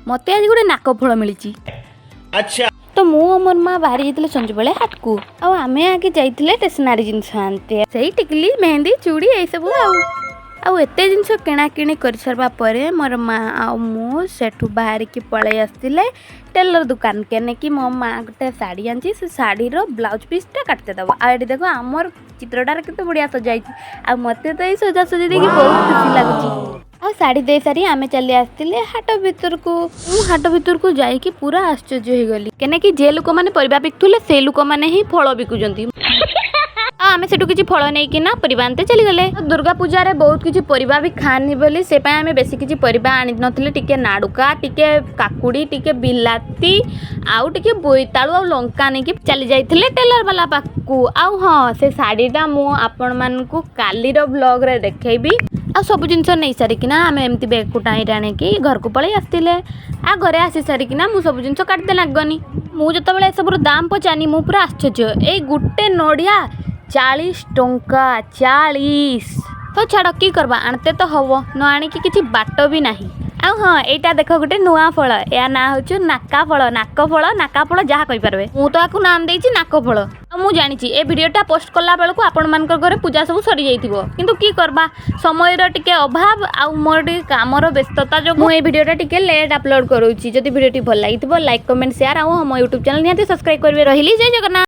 ମୋତେ ଆଜି ଗୋଟେ ନାକ ଫଳ ମିଳିଛି। अच्छा। ତ ମୁଁ ଆଉ ମୋର ମା ବାହାରି ଯାଇଥିଲେ ସଞ୍ଜବେଳେ ହାଟକୁ। ଆଉ ଆମେ ଆଗେ ଯାଇଥିଲେ ଷ୍ଟେସନାରୀ ଜିନିଷ ଆଣିତେ, ସେଇ ଟିକିଲି, ମେହେନ୍ଦି, ଚୁଡ଼ି, ଏଇସବୁ। ଆଉ ଏତେ ଜିନିଷ କିଣାକିଣି କରିସାରିବା ପରେ ମୋର ମା ଆଉ ମୁଁ ସେଠୁ ବାହାରିକି ପଳେଇ ଆସିଥିଲେ ଟେଲର ଦୋକାନ, କେନେ କି ମୋ ମା ଗୋଟେ ଶାଢ଼ୀ ଆଣିଛି, ସେ ଶାଢ଼ୀର ବ୍ଲାଉଜ୍ ପିସ୍ଟା କାଟିତେ ଦେବ। ଆଉ ଏଠି ଦେଖ, ଆମର ଚିତ୍ରଟାରେ କେତେ ବଢ଼ିଆ ସଜାଇଛି। ଆଉ ମୋତେ ତ ଏଇ ସଜାସଜି ଦେଖି ବହୁତ ଖୁସି ଲାଗୁଛି। ଆଉ ଶାଢ଼ୀ ଦେଇ ସାରି ଆମେ ଚାଲି ଆସିଥିଲେ ହାଟ ଭିତରକୁ। ମୁଁ ହାଟ ଭିତରକୁ ଯାଇକି ପୁରା ଆଶ୍ଚର୍ଯ୍ୟ ହେଇଗଲି, କେନେ କି ଯେ ଲୋକମାନେ ପରିବା ବିକୁଥିଲେ, ସେ ଲୋକମାନେ ହିଁ ଫଳ ବିକୁଛନ୍ତି। ଆଉ ଆମେ ସେଠୁ କିଛି ଫଳ ନେଇକିନା ପରିବା ଆଣିତେ ଚାଲିଗଲେ। ଆଉ ଦୁର୍ଗା ପୂଜାରେ ବହୁତ କିଛି ପରିବା ବି ଖାଆନି ବୋଲି ସେ ପାଇଁ ଆମେ ବେଶୀ କିଛି ପରିବା ଆଣି ନଥିଲେ। ଟିକେ ନାଡ଼ୁକା, ଟିକେ କାକୁଡ଼ି, ଟିକେ ବିଲାତି ଆଉ ଟିକେ ବୋଇତାଳୁ ଆଉ ଲଙ୍କା ନେଇକି ଚାଲି ଯାଇଥିଲେ ଟେଲର ବାଲା ପାଖକୁ। ଆଉ ହଁ, ସେ ଶାଢ଼ୀଟା ମୁଁ ଆପଣମାନଙ୍କୁ କାଲିର ବ୍ଲଗ୍ରେ ଦେଖେଇବି। ଆଉ ସବୁ ଜିନିଷ ନେଇ ସାରିକିନା ଆମେ ଏମିତି ବେଗକୁ ଟାଣି ଟାଣିକି ଘରକୁ ପଳେଇ ଆସିଥିଲେ। ଆଉ ଘରେ ଆସି ସାରିକିନା ମୁଁ ସବୁ ଜିନିଷ କାଟିତେ ଲାଗନି। ମୁଁ ଯେତେବେଳେ ଏସବୁର ଦାମ ପଚାରିନି, ମୁଁ ପୁରା ଆଶ୍ଚର୍ଯ୍ୟ। ଏଇ ଗୋଟେ ନଡ଼ିଆ 40 ଟଙ୍କା, 40। ତ ଛାଡ଼, କି କରବା, ଆଣତେ ତ ହବ, ନ ଆଣିକି କିଛି ବାଟ ବି ନାହିଁ। ଆଉ ହଁ, ଏଇଟା ଦେଖ, ଗୋଟେ ନୂଆ ଫଳ। ଏହା ନାଁ ହେଉଛି ନାକା ଫଳ, ନାକ ଫଳ, ନାକା ଫଳ, ଯାହା କହିପାରିବେ। ମୁଁ ତ ଆକୁ ନାମ ଦେଇଛି ନାକ ଫଳ। ଆଉ ମୁଁ ଜାଣିଛି, ଏ ଭିଡ଼ିଓଟା ପୋଷ୍ଟ କଲା ବେଳକୁ ଆପଣମାନଙ୍କ ଘରେ ପୂଜା ସବୁ ସରିଯାଇଥିବ। କିନ୍ତୁ କି କରବା, ସମୟର ଟିକେ ଅଭାବ ଆଉ ମୋର ଟିକେ କାମର ବ୍ୟସ୍ତତା ଯୋଗୁଁ ମୁଁ ଏଇ ଭିଡ଼ିଓଟା ଟିକେ ଲେଟ୍ ଅପଲୋଡ଼ କରୁଛି। ଯଦି ଭିଡ଼ିଓଟି ଭଲ ଲାଗିଥିବ, ଲାଇକ୍, କମେଣ୍ଟ, ସେୟାର ଆଉ ମୋ ୟୁଟ୍ୟୁବ୍ ଚ୍ୟାନେଲ୍ ନିହାତି ସବସ୍କ୍ରାଇବ୍ କରିବେ। ରହିଲି, ଜୟ ଜଗନ୍ନାଥ।